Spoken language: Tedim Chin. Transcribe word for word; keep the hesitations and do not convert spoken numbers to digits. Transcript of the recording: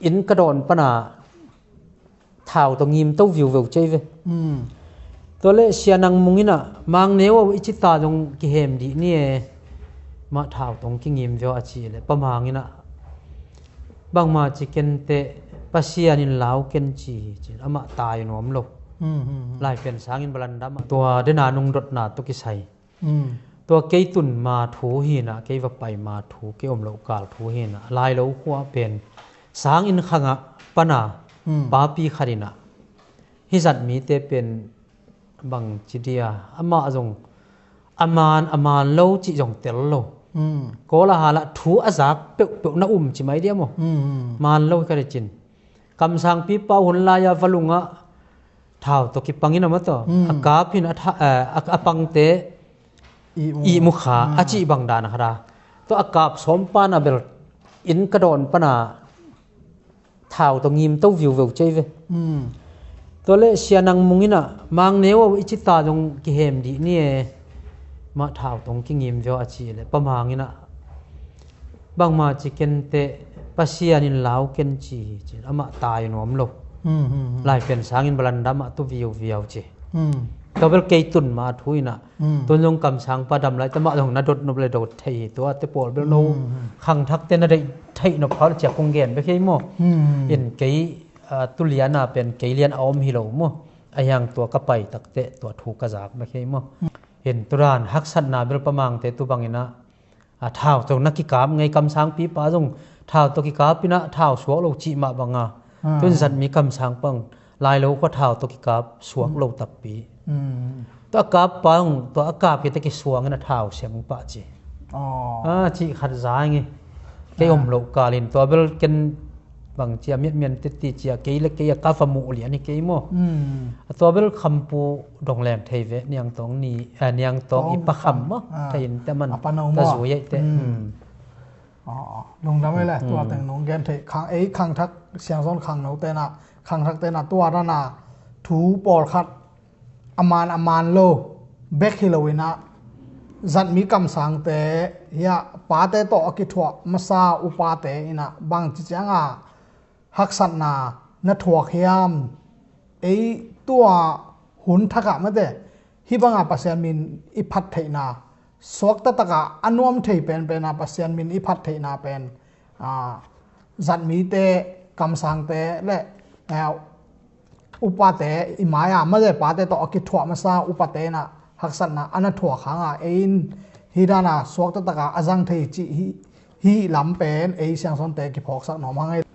inn ka dawn pana thau tawh ngim to viuveu cei ve. Tua le Sia Nang Mung inah, Mang Neu aw, i cita zong kihem dih ni e, mah thau tawh kingim veu a ci le Pa Mang inah, bangma ci kenteh, Pasian in lau ken ci hi ci, amah tai nuam lo. Laipen sangin balandam ah tua dena nungdotna tawh kisai. Tua kei tun ma thu hinah, kei va pai ma thu, kei om loh kal thu hinah, Lailo khua pen sangin khangah pana papi khat inah, hih zat mite pen bang ci dia, amah zong a man a man lo cih zong tel lo. Kawl a halah thu a zak peuhpeuh na um ci mai dia maw? Man lo hi ka lecin. Kamsangpipa hun lai-a valungah thau tawh kipangin a maw taw, a kap hin a pangte ihmu kha a cih bang dan a khat a. Tua a kap sawm pana bel inn ka dawn pana thau tawh ngim to viuveu cei ve. Tua le Sia Nang Mung inah, Mang Neu aw, i cita zong kihem dih ni e, mah thau tawh kingim veu a ci le Pa Mang inah, bangma ci kenteh, Pasian in lau ken ci hi ci, amah tai nuam lo. Laipen sangin balandam ah tu viuviau ci. Tua bel kei tun ma thu inah, tun zong kamsangpa dam lai, tamah zong na dot nop le dot thei hi, tua te pawl bel no khangthakte na deih theih nop kha le cia kong gen bek hi maw? In kei tuliana pen kei lian a om hi lo maw? A hiang tua ka pai takteh tua thu ka zak bek hi maw? In turan haksatna bel Pa Mangte tu banginah, a thau tawh na kikap ngei, kamsangpipa zong thau tawh kikap inah thau suak lo cih mah banga. Tun zat mi kamsang pang Lailo khua thau tawh kikap suak lo takpi. Tua a kap pang, tua a kap kite kisuang inah thau siang pah ci. A cih khat za ngi. Kei om loh kalin tua bel ken bang cia miatmian teti cia kei le kei a ka va muh lian hi kei maw? A tua bel Khampu dong leng thei ve, Niangtawng ni, Niangtawng i Pa Kham maw? Thei in te man ka zui ei te. Lungdam ei le tua teng nong gen thei, khang ei khangthak Siangsawn khangno tena, khangthak tena tua dana thu pawlkhat a man a man lo bek hi lo inah, zat mi kamsangte hiah pate tawh a kithuah masa upate inah bang ci cianga haksatna na thuak hiam? Ei tua hun thakah mate hih banga Pasian min i phat theihna, suakta takah a nuam thei penpena Pasian min i phat theihna pen, a, zat mite, kamsangte le, a, upate i mai-a mate pate tawh a kithuah masa upate inah haksatna a na thuak hanga ei in hih dana suakta takah a zang thei cih hih, hih lam pen ei Siangsawnte kiphawksak nuam hang ei.